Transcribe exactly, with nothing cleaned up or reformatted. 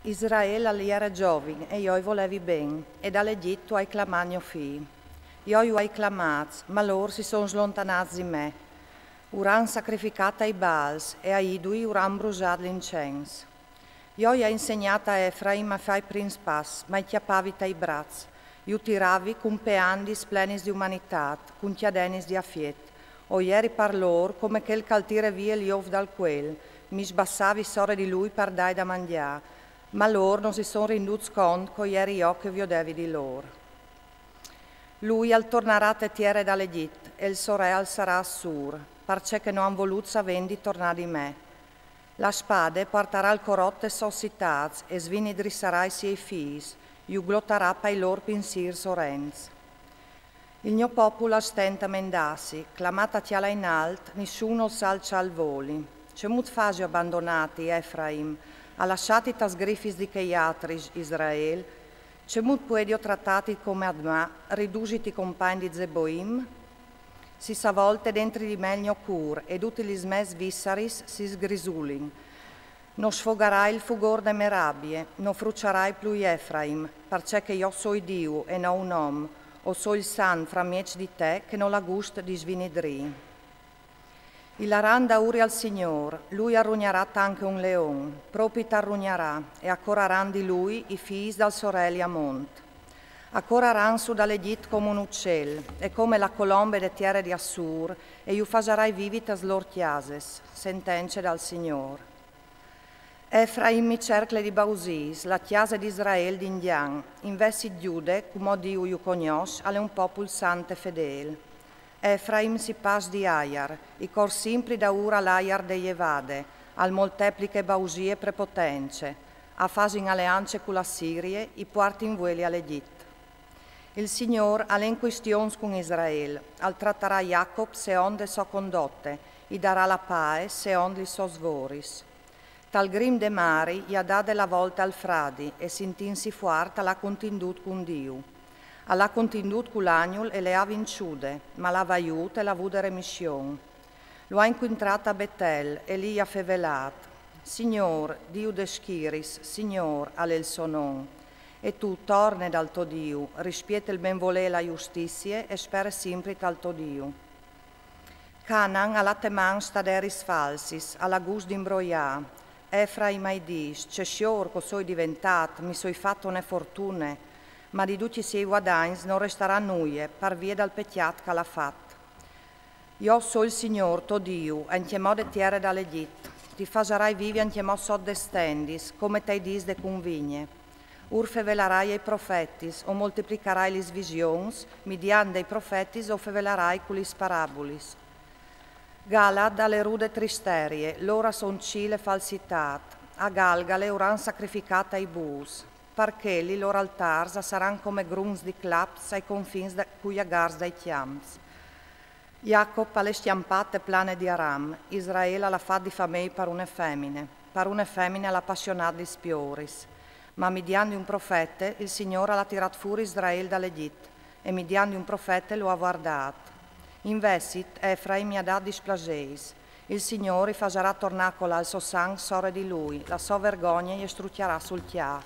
Israel al jere zovin e jo i volevi ben, e dal Egjit tu ai clamât gno fi. Jo ju ai clamâts, ma lôr si son slontanâts di me. Uran sacrificât ai Baals e ai idui uran brusât l'incens. Jo i ai insegnât a Efraim a fâ i prins pas, ma i cjapavi tai braçs, ju tiravi cun peandis plenis di umanitât, cun cjadenis di afiet. O jeri par lôr come chel che al tire vie il jof dal cuel, mi sbassavi sore di lui par dâi da mangjâ, ma lôr no si son rindûts cont che o jeri jo che o viodevi di lôr. Lui al tornarà te tiere dal Egjit, e il so re al sarà Assur, parcè che no àn volût savêndi tornâ di me. La spade puartarà il corot tes sôs citâts e svinidrissarà i siei fîs, ju glotarà pai lôr pinsîrs orents. Il gno popul al stenta a mendâsi, clamât a cjalâ in alt, nissun nol sa alçâ il voli. Cemût fasio a bandonâti, Efraim, a lassâti tas grifis di chei altris, Israel? Cemût puedio tratâti come Admà, ridusiti compagn di Zeboim? Si savolte dentri di me il gno cûr, e dutis lis mês vissaris si sgrisulin. No sfogarai il fugôr de mê rabie, no fruçarai plui Efraim, parcè che jo soi Diu e no un om, o soi il sant framieç di te che nol à gust di svinidrî. I laran daûri al Signôr, lui al rugnarà tant che un leon, propit al rugnarà, e a coraran di lui i fîs dal so re Liamont. A coraran sù dal Egjit come un ucel, e come la colombe de tiere di Assur, e ju fasarai vivi tas lôr cjases, sentence dal Signôr. Efraim mi cercle di bausîs, la cjase di Israel di ingjan, invezit Gjude, cumò Diu ju cognòs, al è un popul sant e fedêl. Efraim si pas di aiar, i cor simpri daûr al aiar de jevade, al moltepliche bausie e prepotence, a fasin aleance cu la Sirie, i puartin vueli al Egjit. Il Signôr al è in cuistions cun Israel, al tratarà Jacop seond de sô condote, i darà la pae seond lis sôs voris. Tal grim de mari i à dade la volte al fradi, e sintintsi fuart al à contindût cun Diu. Al à contindût cul agnul e le à vinciude, ma al à vaiût e al à vude remission. Lu à incuintrât a Betel e li i à fevelât: Signôr, Diu des schiris, Signôr al è il so non. E tu torne dal to Diu, rispiete il benvolê e la justizie e spere simpri tal to Diu. Canaan al à te man staderis falsis, al à gust di imbroiâ. Efraim i dîs: Ce sciôr che o soi deventât, mi soi fat une fortune. Ma di ducj i siei vuadagns no restarà nuie, par vie dal pecjât che al à fat. Jo o soi il Signôr, to Diu, ancjemò de tiere dal Egjit. Ti fasarai vivi ancjemò sot des tendis, come tai dîs de cunvigne. Ur fevelarai ai profetis, o moltiplicarai lis visions, midiant dai profetis o fevelarai cu lis parabulis. Galaad al è rude tristerie, lôr a son cîl e falsitât. A Galgale uran sacrificât ai bûs. Par chei i lôr altârs a saran come grums di claps ai confins da, cui agars dai cjamps. Jacop al è scjampât te plane di Aram, Israel al à fat di famei par une femine, par une femine al à passionât lis pioris. Ma midiant di un profete, il Signôr al à tirât fûr Israel dal Egjit, e midiant di un profete lu à vuardât. Invezit, Efraim i à dât displaseis. Il Signôr i fasarà tornâ a colâ il so sanc sore di lui, la sô vergogne i strucjarà sul cjâf.